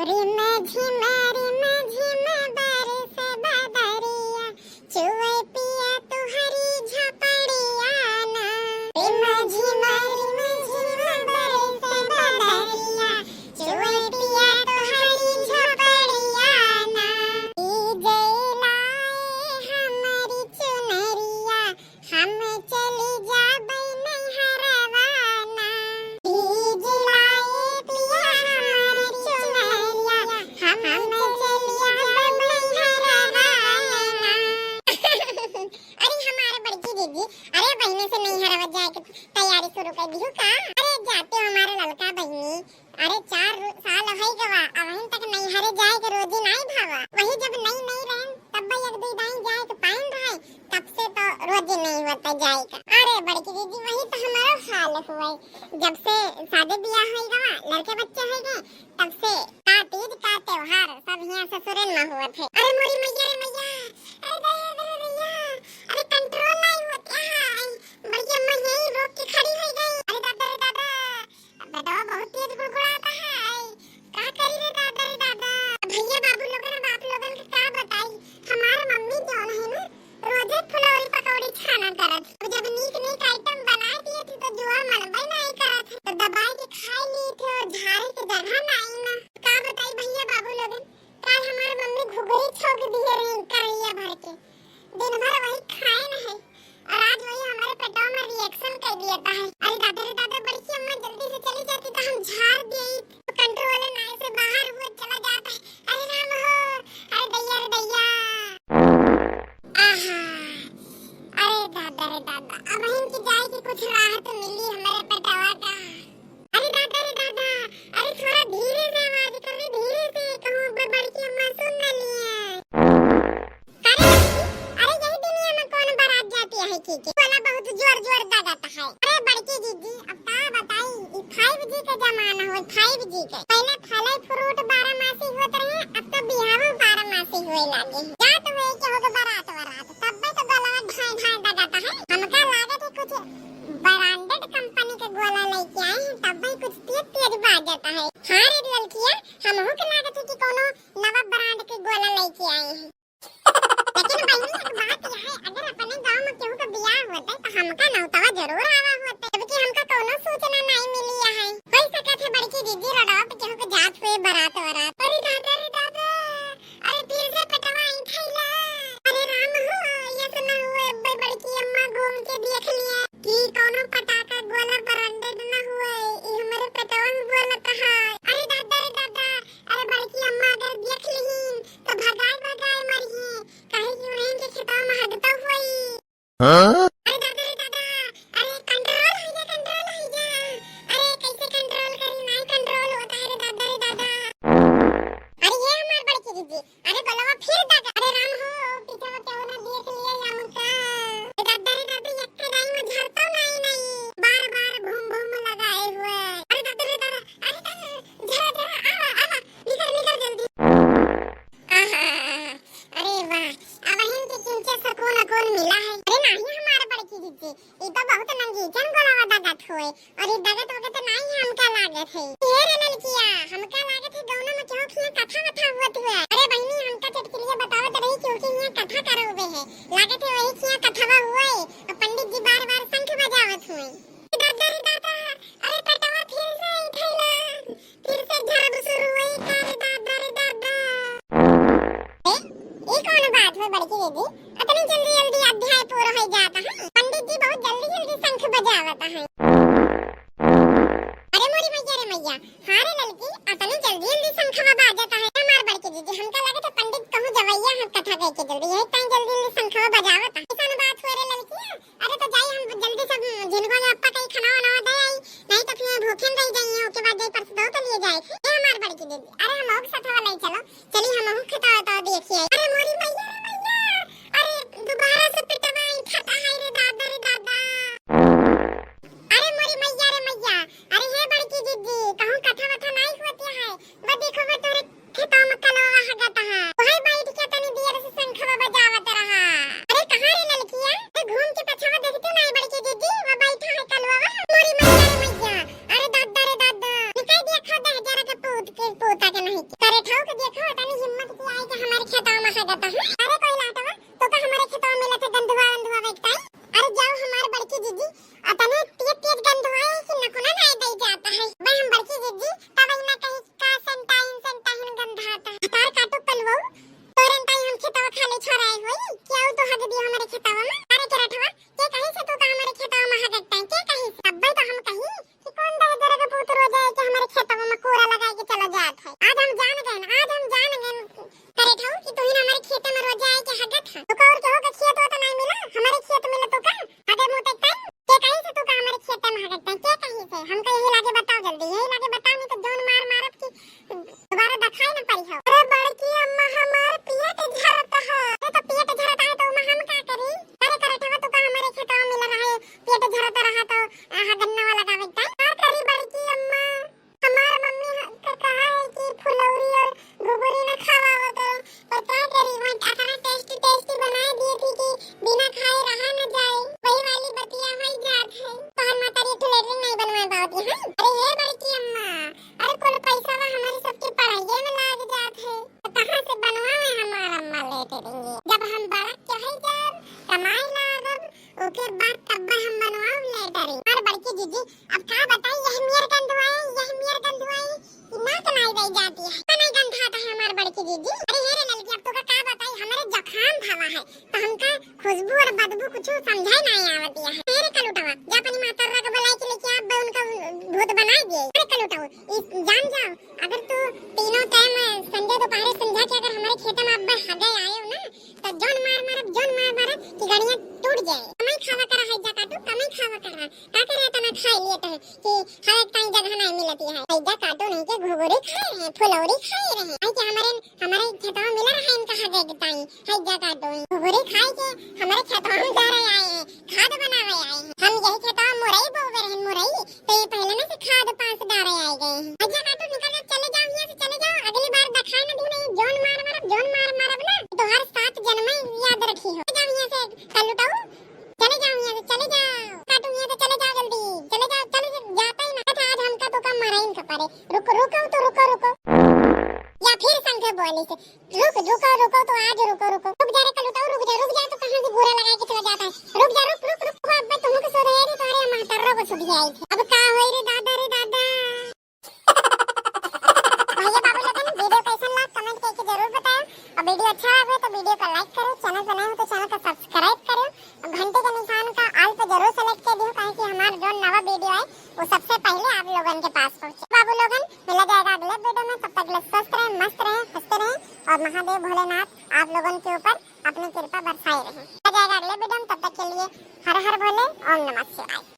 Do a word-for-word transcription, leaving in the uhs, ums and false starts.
रिम झिम रिम झिम बरसे बदरिया, चुए पिया तुहरी झपड़िया ना। रिम झिम रिम झिम बरसे बदरिया, चुए पिया तुहरी झपड़िया ना। भीजे लाए हमरी चुनरिया, हम चली जाबै नैहरवा ना। भीज लाए पिया हमर चुनरिया, हम चली जाबै नैहरवा ना। अरे हमारे बड़की दीदी, अरे बहिने से नैहरवा जाए के तैयारी शुरू कर दिहू का? अरे जाते हो हमारे ललका बहिनी, अरे चार रो-, साल होइ गवा, अबहिन तक नैहरे जाए के रोजी नाई भावा। वही जब नई नई रहन, तब एक दुई दाई जाए के पाइन रहे, तब से तो रोजी नहीं होता जाए का। अरे बड़की दीदी, वही तो हमारो हाल हुआ है। जब से शादी ब्याह होइ गवा, लड़के बच्चे होइ गए, तब से का तीज का त्योहार सब हियां ससुरन में हुआ थे। अरे मोरी मैया रे मैया, अरे दया रे भैया, अरे कंट्रोल नहीं होता है। बड़की अम्मा यही रोक के खड़ी हो गई। अरे दादा रे दादा, बेटवा बहुत तेज गुड़गुड़ाता है। का करी रे दादा रे दादा। भैया बाबू लोगन, बाप लोगन के का बताई, हमार मम्मी जौन है ना, रोजे फुलौरी पकौड़ी छाना करत। अब जब नीक नीक आइटम बनाए दिए थे तो जुआ मनबे नहीं करत है। तो दबाई के खाई ली थे और झारे के जगह नहीं ना। का बताई भैया बाबू लोगन, काल हमार मम्मी घुघरी छौंक दिए रही करैया भर के। दिन भर वही खाए न है और आज वही हमारे पेटवा में रिएक्शन कर दिया था है। अरे दादा रे दादा, बड़की अम्मा जल्दी से चली जाती तो हम झाड़ दिए। कंट्रोल ना से बाहर हुआ चला जाता है। अरे राम हो, अरे दैया रे दैया। आहा, अरे दादा रे दादा, अब इनकी जाए की कुछ राहत मिली हमारे पेटवा का। अरे दादा रे दादा, अरे थोड़ा धीरे से आवाज कर रे, धीरे से कहूँ, ब-, बड़की अम्मा सुन न लिए। अरे बच्ची, अरे यही दुनिया में कौन बारात जाती है की, की? बोला बहुत जोर जोर दगत है। अरे बड़की दीदी, अब का बताई, ई five G का जमाना हो, five G के। पहले फल fruit बारह मासी होत रहे, अब तो बिहाव बारह मासी होए लागे। जात हुए के होगा बारात वारात, तब तो गलवा ढाई ढाई दगत है। हमका लागत है कुछ branded company के गोला लेके आए हैं, तब भी कुछ तेज तेज बाजत है। हाँ रे ललकिया, हमहू के लागत है कि कोनो नवा brand के गोला लेके आए हैं। लेकिन बहिनी, एक बात यह है, अगर अपने गांव में केहू के बियाह होते तो हमका नौतवा जरूर आवा होते, जबकि हमका कोनो सूचना नहीं मिली है। हो सकत है बड़की दीदी रोडवा पे केहू के जात हुए बारात वारात। अरे दादा रे दादा, अरे फिर से पेटवा आई थैला। अरे राम हो, ये तो ना हुए, ब-, बड़की अम्मा घूम के देख लिए कि कोनो पटाखा गोला branded ना हुए, ई हमारे पेटवा में बोलत है। अरे दादा रे दादा, अरे बड़की अम्मा अगर देख लिहिन तो भगाए भगाए मरिहे, काहे कि उन्हें के खेतवा में हगता हुई। हाँ? अरे दादा रे दादा, अरे कंट्रोल हो जा, कंट्रोल हो जा। अरे कैसे कंट्रोल करी, नहीं कंट्रोल होता है रे दादा रे दादा। अरे ये हमार बड़की दीदी, अरे गोलवा फिर दगा। अरे राम हो, पीछे में केहू ना देख लिए हमका। अरे दादा रे दादा, एक दाई में झरता नहीं, नहीं, बार बार घूम घूम लगाए हुए। अरे दादा रे दादा, अरे दादा, झरा झरा, आवा आवा, निकर निकर जल्दी। आहा, अरे वाह, अब इनके किंचे सुकून अकून मिला है। अरे नहीं हमारे बड़की दीदी, ई तो बहुत नंगीचन गोलवा दगत हुए। अरे दगत वगत तो नहीं है, हमका लागत है। ये रे ललकिया, हमका लागत है गौना में केहू के यहाँ कथा वथा हुअत हुआ। अरे बहिनी, हमका चटकिलिया बतावत रही क्योंकि यहाँ कथा करौबे है। लागत है वही के यहाँ कथवा हुए और पंडित जी बार बार शंख बजावत हुए। दादा रे दादा, अरे पेटवा फिर से उठैला, फिर से झरब शुरू हुई का रे दादा रे दादा। ए, ई कौन बात हुई बड़की दीदी? अतनी जल्दी जल्दी अध्याय पूरा हो जाता है। पंडित जी बहुत जल्दी जल्दी शंख बजावता है। अरे मोरी मैया रे मैया, हाँ रे ललकी, अतनी जल्दी जल्दी शंखवा बाजता है। हमार बड़की दीदी, हमका लगे तो पंडित कहूँ जवैया हम कथा कह के जल्दी, यही टाइम जल्दी जल्दी शंखवा बजावता है। ऐसा बात हुआ रे ललकी, अरे तो जाई हम जल्दी से झिनगो या अप्पा कहीं खाना वाना दे आई, नहीं तो फिर भूखे रह जाइए, ओके बाद जाई परस दो तो लिए जाए। ए हमार बड़की दीदी, अरे हम और साथ वाला ही चलो, चली हम हूँ खेता तो देखिए। अरे मोरी मैया रे मैया, अरे दोबारा से पेटवा आई खाता है रे दादा रे दादा। अरे मोरी मैया रे मैया, अरे हे बड़की दीदी, कहूँ कथा वथा नहीं होती है, वो देखो वो तोरे खेतवा में कलवा हगत है, वही बैठ के तनी देर से शंखवा बजावत रहा। अरे कहाँ रे ललकिया? ए घूम के पछवा देखती नहीं बड़की दीदी, वो बैठा है कलवा। मोरी मैया रे मैया, अरे दादा रे दादा, निकाल दिया खा दे जरा के पूत के, पूता के नहीं। करे आज हम जान गए, आज हम जान गए करेठऊ कि तू ही ना हमरे खेते में रोज आए के हगत है। तो का और केहू के खेत हो तो नहीं मिला, हमरे खेत मिला तो का? हगे मुंह तक तई के कहीं से तू का हमरे खेते में हगत है, के कहीं से? हमका यही लागे बताओ जल्दी, यही लागे बताओ, नहीं तो जौन मार मारब कि दोबारा दिखाई न पड़ी हो। अरे बड़की अम्मा, हमार पेट झरत है। अरे तो पेट झरत है तो ओमा हम का करी? अरे करेठवा तू का हमरे खेतवा मिल रहा है, पेट झरत रहा तो आहा गन्नवा लगावे के टाइम का करी बड़की अम्मा? हमार मम्मी ह-, का कहा है कि फुलौरी और घुघुरी न खावा करे, पर का करी, वहाँ इतना tasty tasty बनाए दिए थी कि बिना खाए रहा न जाए। वही वाली बतिया वही जात है। तोहर मातारी एक ठो लेटरिन नहीं बनवा पावती है। अरे हे बड़की अम्मा, अरे कुल पैसा वा हमारी सबके पढ़ाइए में लाग जात है, तो कहाँ से बनवावे हमार अम्मा लेटरिन? जब हम बड़क चढ़े जाब, कमाए लागब, ओके बाद तब हम बनवाओ लेटरिन। हमार बड़की जीजी, अब का बताई, यह मियर गंधवाई, यह मियर गंधवाई, कि नाक नाई रह जाती है। इतना गंधात है हमार बड़की जीजी। अरे हे रे ललकी, अब तोका का बताई, हमरे जखाम भवा है, तो हमका खुशबू और बदबू कुछ समझाई नहीं आवती है। हे रे कलुटवा, जा अपनी माता के बुलाई के लेके आ, अब उनका भूत बनाई दिए। अरे कलुटवा, ई जान जाओ, अगर तू तीनों टाइम संझा दोपहरे संझा के अगर हमारे खेत में अब हगे आए हो ना, तो जौन मार मारब, जौन मार मारब कि गड़िया टूट जाए। कमाई खावा करा है जा काटू, कमाई खावा करा। का करे इतना खाए लिए तो कि हर एक टाइम जगह नहीं मिलती है। है जा काटू नहीं के घुघुरी खाए रहे, फुलौरी खाए रहे। है कि हमारे, हमारे खेतवा मिला रहा इनका हगे के टाइम। है जा काटू घुघुरी खाए के हमारे खेतवा में जा रहे आए हैं। खाद बनावे आए हैं। हम यही खेतवा मुरई बोवे रहन, मुरई, तो ये पहले ना से खाद पास डारे आए गए हैं। अच्छा काटू निकल जा, चले जाओ यहाँ से, चले जाओ। अगली बार दिखाए ना दी नहीं, जौन मार मारब, जौन मार मारब ना, तो हर सात जन्म में याद रखी हो। चले जाओ यहाँ से, कलुटऊ, चले जाओ यहाँ से, चले जाओ। काटू यहाँ से चले जाओ जल्दी, चले जाओ, चले जा-, जाता ही ना था आज हमका तो का मराइन का पड़े। रुको, रुको तो, रुको, रुको। या फिर संगे बोली से, रुक, रुको, रुको, तो आज रुको, रुको। रुक जा रे कलुटऊ, रुक जा, रुक जा, तो कहाँ से घूरा लगा के चला जाता है? रुक जा, रुक, रुक, रुक, अब मैं तुमको सुधेरी, तुम्हारे महतर्रो को सुधेरी आई थी। अब का होई रे दादा, रे दादा। भैया बाबू लोगन, video कैसन लाग, comment करके जरूर बताओ। और video अच्छा लगे तो video को like करो, channel पर नए हो तो channel को subscribe करो, और घंटे के निशान का all पे जरूर select कर दियो, ताकि हमार जो नवा video आए, वो सबसे पहले आप लोगन के पास पहुँचे। बाबू लोगन, मिला जाएगा अगले video में, तब तक के लिए स्वस्थ रहें, मस्त रहें, हंसते रहें, और महादेव भोलेनाथ आप लोगन के ऊपर अपनी कृपा बरसाए रहें। मिला जाएगा अगले video में, तब तक के लिए हर हर भोले, ओम नमः शिवाय।